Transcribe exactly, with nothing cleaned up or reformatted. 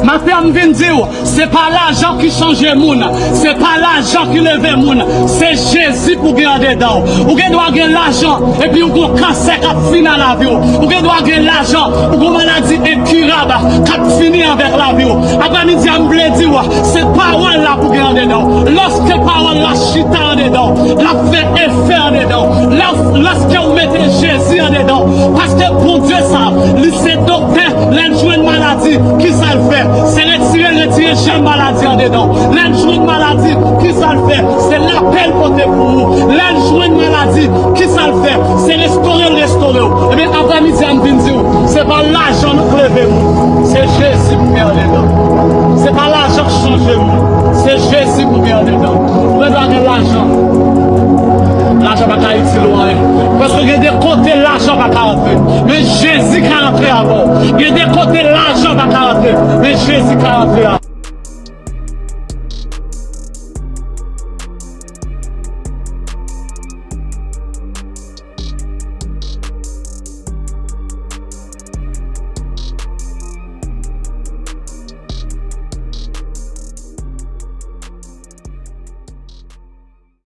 Maten an m vin di w, se pa lajan ki chanje moun, se pa lajan ki leve moun, se Jezi pou gen andedan w. Ou gen dwa gen lajan, epi ou gon kansè k ap fini ak lavi w. Ou gen dwa gen lajan, ou gon maladi enkirab k ap fini avèk lavi w. Aprèmidi a m vle di w, se pawòl la pou gen andedan w. Lòske pawòl la chita andedan w, l ap fè efè andedan w. Lòske w mete Jezi andedan w, paske Bondye sa, li se doktè. Lè l jwenn maladi, ki sa l fè? Se retire, retire jèm maladi andedan w. Lè l jwenn maladi, ki sa l fè? Se lapè l pote pou ou. Lè l jwenn maladi, ki sa l fè? Se restore l restore w. Ebyen, aprèmidi a m vin di w, se pa lajan k leve moun, se Jezi pou gen andedan w. Se pa lajan k chanje moun, se Jezi pou gen andedan w. Ou gen dwa gen lajan, lajan pa ka itil ou anyen. Paske gen de kote lajan pa ka rantre, men Jezi ka rantre avè w. Gen de kote lajan pa ka rantre, men Jezi ka rantre avè w.